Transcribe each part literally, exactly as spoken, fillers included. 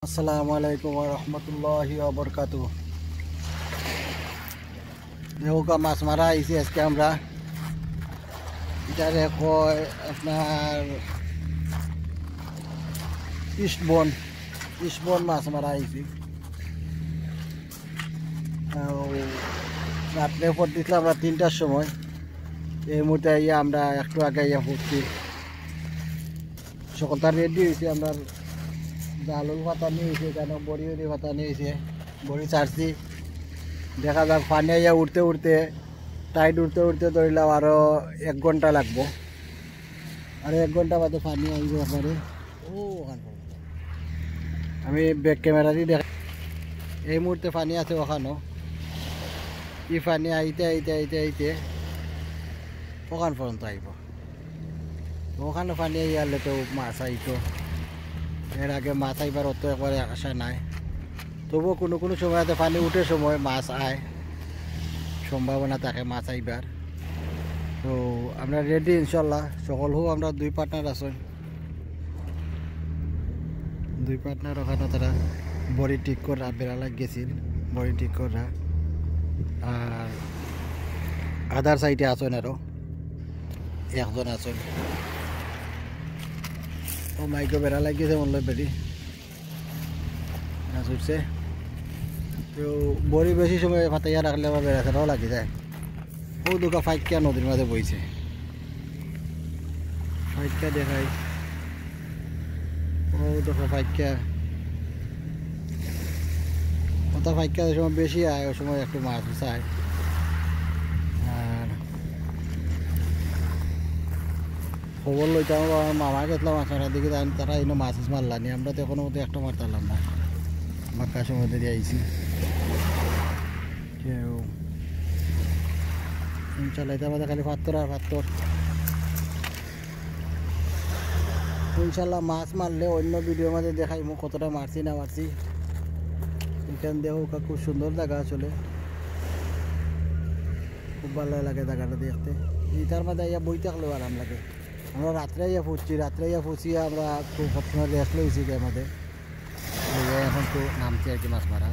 আসসালামু আলাইকুম ওয়া রাহমাতুল্লাহি ওয়া বারাকাতুহু। দেখউক্কা, মাছ মারা আইছি আজকে আমরা। ইটারে কয় আপনার ইস্টবন, ইস্টবন মাছ মারা আইছি। আহ, রাত্রে পথ দিছিলাম আমরা তিনটার সময়। এই মুহূর্তে আইয়া আমরা একটু আগে আইয়া পড়ছি। সকলটা রেডি অইছে, আমরার জালুল পাতানি অইছে, কেন বড়ি উড়ি পাতানি অইছে, বড়ি ছাড়ছি। দেখা যাক, পানি আইয়া উঠতে উঠতে, টাইট উঠতে উঠতে ধরিলাম আরো এক ঘন্টা লাগবো। আরো এক ঘন্টা বাদে পানি আইবো একবারে। ও, ওখান পর্যন্ত। আমি ব্যাক ক্যামেরা দি দেখাই। এই মুহূর্তে পানি আছে ওখানো। ই পানি আইতে আইতে আইতে আইতে ওখান পর্যন্ত আইবো। তো ওখানো পানি আইয়ালে তো মাছ আইতো। এর আগে মাছ আইবার অত একবারে আশা নাই। তবুও কোনো কোনো সময়তে পানি উঠে সময় মাছ আয়, সম্ভাবনা থাকে মাছ আইবার। তো আমরা রেডি ইনশাল্লাহ। সকল হো আমরা দুই পার্টনার আছইন, দুই পার্টনার ওখানো তারা বড়ি ঠিক করা, বেড়া লাগ গেছিল, বড়ি ঠিক করা। আর আদার সাইডে আছইন আরো একজন আছইন। ও মাইকো, বেড়া লাগ গেছে মনে হয় বেটি। মাছ উঠছে। তো বড়ি বেশি সময় ফাতাইয়া রাখলে আবার বেড়া ছাড়াও লাগি যায়। ও দুকা ফাইক্কা নদীর মাঝে বইছে। ফাইক্কা দেখাই। ও দুকা ফাইক্কা। ওটা ফাইক্কা যে সময় বেশি আয়, ওই সময় একটু মাছ চায়। আর খবর লইতাম, আমার মামা গেছিলাম মাছ মারার দিকে, তারা ইনো মাছ মারলানি, আমরা তো এখনো মতো একটা মারতাম না। বাক্কা সময় ধরে আইছি। কেউ ইনশাল্লাহ, এটা আমাদের খালি পাত্তর আর পাত্তর। ইনশাল্লাহ, মাছ মারলে অন্য ভিডিওর মাঝে দেখাইমু কতটা মারছি না মারছি। এখান দেখো, খুব সুন্দর জায়গা আসলে, খুব ভালো লাগে জায়গাটা দেখতে। এটার মাঝে আইয়া বই থাকলেও আরাম লাগে। আমরা রাত্রে আইয়া পড়ছি, রাত্রে আইয়া পড়ছি, আমরা খুব সবসময় রেস্ট লইছি এর মাঝে। এই যে এখন তো নামছি আর কি মাছ মারা।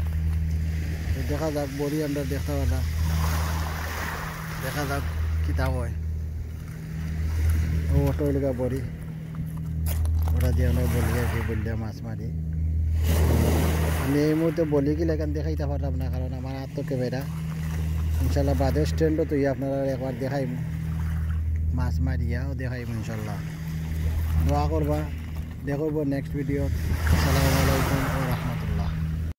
তো দেখা যাক, বড়ি আমরা দেখতে পারলাম, দেখা যাক কিতা হয়। ও অটো এলাকা বড়ি, ওরা যে আমরা বলি আর কি, বললে মাছ মারি। আমি এই মুহূর্তে বলি কি লেখান দেখাইতে পারলাম না, কারণ আমার হাত তো ক্যামেরা। ইনশাল্লাহ বাদে স্ট্যান্ডও তো আপনারা একবার দেখাইমু, মাছ মারিয়াও দেখাইমু ইনশাল্লাহ। দোয়া করবা, দেখব নেক্সট ভিডিও। আসসালামু আলাইকুম।